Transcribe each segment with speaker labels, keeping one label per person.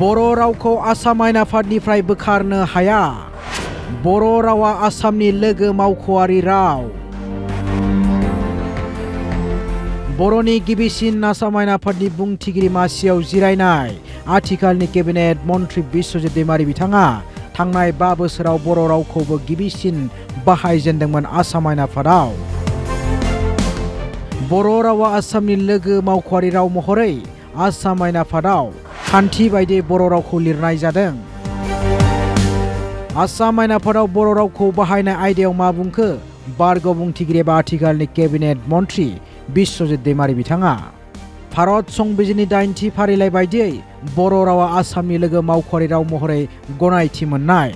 Speaker 1: बर' रावखौ आसाम आयेन आफादनिफ्राय बोखारनो हाया। बर' रावा आसामनि लोगो मावख'आरि राव। बर'नि गिबिसिन आसाम आयेन आफादनि बुंथिगिरि मासियाव जिरायनाय आथिखालनि केबिनेट मन्त्रि बिश्वजित दैमारी बिथाङा थांनाय 5 बोसोराव बर' रावखौबो गिबिसिन बाहायजेनदोंमोन आसाम आयेन आफादाव। बर' रावा आसामनि लोगो मावख'आरि राव महरै आसाम आयेन आफादाव खान्थि बायदियै बर' रावखौ लिरनाय जादों। आसाम आयेन आफादाव बर' रावखौ बाहायनाय आयदायाव मा बुंखो बारग' बुंथिगिरि एबा आथिखालनि केबिनेट मन्त्रि बिश्वजित दैमारी बिथाङा। भारत संबिजिरनि 8थि फारिलाइ बायदियै बर' रावा आसामनि लोगो मावख'आरि राव महरै गनायथि मोननाय।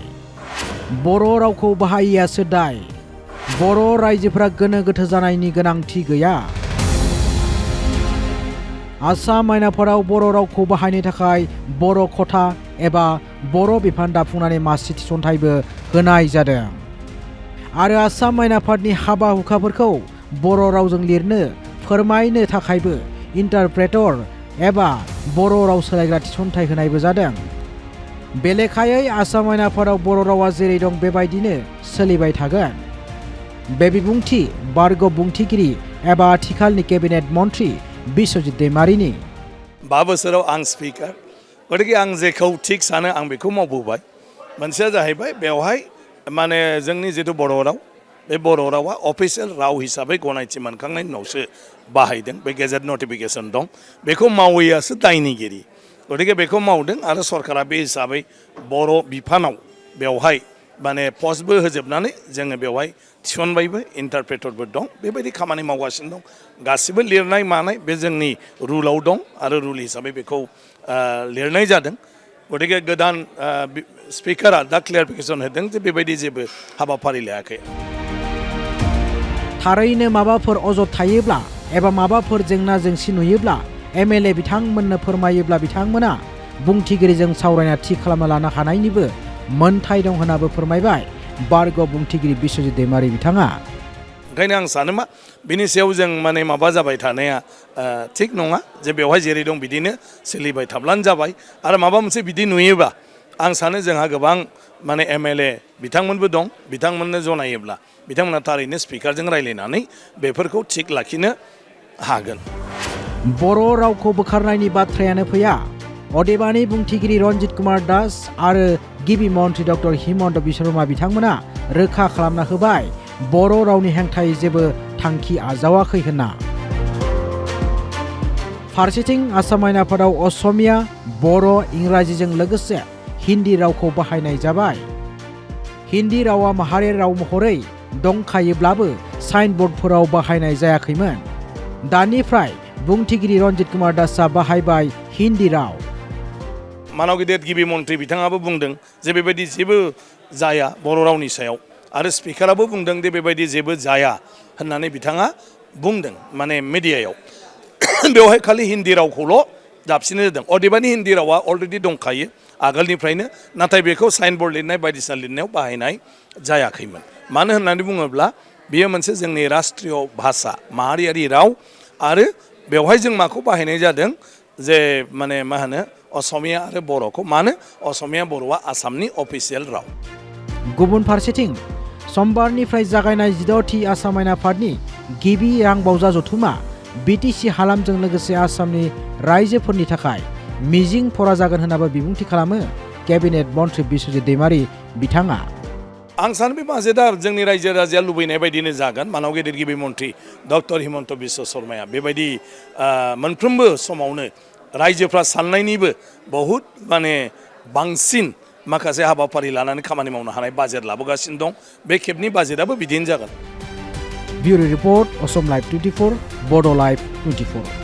Speaker 1: बर' रावखौ बाहायियासो दाय। बर' रायजोफोरा गोनो गोथो जानायनि गोनांथि गैया। आसाम आयेन आफादाव बर' रावखौ बाहायनो थाखाय बर' खथा एबा बर' बिफान दाफुंनानै मासि थिसनथाइबो होनाय जादों। आरो आसाम आयेन आफादनि हाबा हुखाफोरखौ बर' रावजों लिरनो फोरमायनो थाखायबो इन्टारप्रेटर एबा बर' राव सोलायग्रा थिसनथाइ होनायबो जादों। बे लेखायै आसाम आयेन आफादाव बर' रावा जेरै दं बेबायदिनो सोलिबाय थागोन। बे बिबुंथि बारग' बुंथिगिरि एबा आथिखालनि केबिनेट मन्त्रि बिश्वजित दैमारीनि।
Speaker 2: 5 बोसोराव आं स्पिकार, गतिके आं जेखौ थिग सानो आं बेखौ मावबोबाय। मोनसेया जाहैबाय बेवहाय माने जोंनि जिथु बर' राव, बे बर' रावा अफिसियेल राव हिसाबै गनायथि मोनखांनायनि उनावसो बाहायदों। बे गेजेट नटिफिकेसन दं, बेखौ मावैयासो दायनिगिरि। गतिके बेखौ मावदों आरो सरकारा बे हिसाबै बर' बिफानाव बेवहाय माने पस्टबो होजोबनानै जोङो बेवहाय थिसनबायबो, इन्टारप्रेटरबो दं। बेबायदि खामानि मावगासिनो दं। गासिबो लिरनाय मानाय बे जोंनि रुलाव दं आरो रुल हिसाबै बेखौ लिरनाय जादों। गतिके गोदान स्पिकारा दा क्लियारिफिकेसन होदों जे बेबायदि जेबो हाबाफारि लायाखै।
Speaker 1: थारैनो माबाफोर अजद थायोब्ला एबा माबाफोर जेंना जेंसि नुयोब्ला एमएलए बिथांमोननो फोरमायोब्ला बिथांमोना बुंथिगिरिजों सावरायना थि खालामना लानो हानायनिबो मोनथाय दं होननाबो फोरमायबाय बारग' बुंथिगिरि बिश्वजित दैमारी बिथाङा।
Speaker 2: ओंखायनो आं सानो मा बिनि सायाव जों माने माबा जाबाय थानाया थिग नङा, जे बेवहाय जेरै दं बिदिनो सोलिबाय थाब्लानो जाबाय। आरो माबा मोनसे बिदि नुयोबा आं सानो जोंहा गोबां माने एमएलए बिथांमोनबो दं, बिथांमोननो जनायोब्ला बिथांमोना थारैनो स्पिकारजों रायज्लायनानै बेफोरखौ थिग लाखिनो हागोन।
Speaker 1: बर' रावखौ बोखारनायनि बाथ्रायानो फैया। अदेबानि बुंथिगिरि रन्जित कुमार दास आरो गिबि मन्त्रि डक्टर हिमन्त बिश्व शर्मा बिथांमोना रोखा खालामना होबाय बर' रावनि हेंथायै जेबो थांखि आजावाखै होनना। फारसेथिं आसाम आयेन आफादाव असमिया, बर', इंराजिजों लोगोसे हिन्दी रावखौ बाहायनाय जाबाय। हिन्दी रावा माहारियारि राव महरै दंखायोब्लाबो साइनबर्डफोराव बाहायनाय जायाखैमोन। दानिफ्राय बुंथिगिरि रन्जित कुमार दासआ बाहायबाय हिन्दी राव।
Speaker 2: मानव गिदिर गिबि मन्त्रि बिथाङाबो बुंदों जे बेबायदि जेबो जाया बर' रावनि सायाव, आरो स्पिकाराबो बुंदों जे बेबायदि जेबो जाया होननानै बिथाङा बुंदों माने मिडियायाव। बेवहाय खालि हिन्दी रावखौल' दाबसिननाय जादों। अदेबानि हिन्दी रावा अलरेडि दंखायो आगोलनिफ्रायनो, नाथाय बेखौ साइनबर्ड लिरनाय बायदिसिना लिरनायाव बाहायनाय जायाखैमोन। मानो होननानै बुङोब्ला बेयो मोनसे जोंनि राष्ट्रीय भाषा, माहारियारि राव, आरो बेवहाय जों माखौ बाहायनाय जादों जे माने मा होनो असमिया आरो बर'खौ। मानो असमिया बर'आ आसामनि अफिसियेल राव।
Speaker 1: गुबुन फारसेथिं समबारनिफ्राय जागायनाय 16थि आसाम आयेन आफादनि गिबि रांबावजा जथुमा बिटिसि हालामजों लोगोसे आसामनि रायजोफोरनि थाखाय मिजिं फरा जागोन होननाबो बिबुंथि खालामो केबिनेट मन्त्रि बिश्वजित दैमारी बिथाङा।
Speaker 2: आं सानो बे बाजेटआ जोंनि रायजो राजाया लुबैनाय बायदिनो जागोन। मानव गिदिर गिबि मन्त्रि डक्टर हिमन्त बिश्व शर्माया बेबायदि मोनफ्रोमबो समावनो रायजोफ्रा साननायनिबो बहुद माने बांसिन माखासे हाबाफारि लानानै खामानि मावनो हानाय बाजेट लाबोगासिनो दं। बे खेबनि बाजेटआबो बिदिनो जागोन।
Speaker 1: ब्युरो रिपर्ट असम लाइभ 24, बड' लाइभ 24।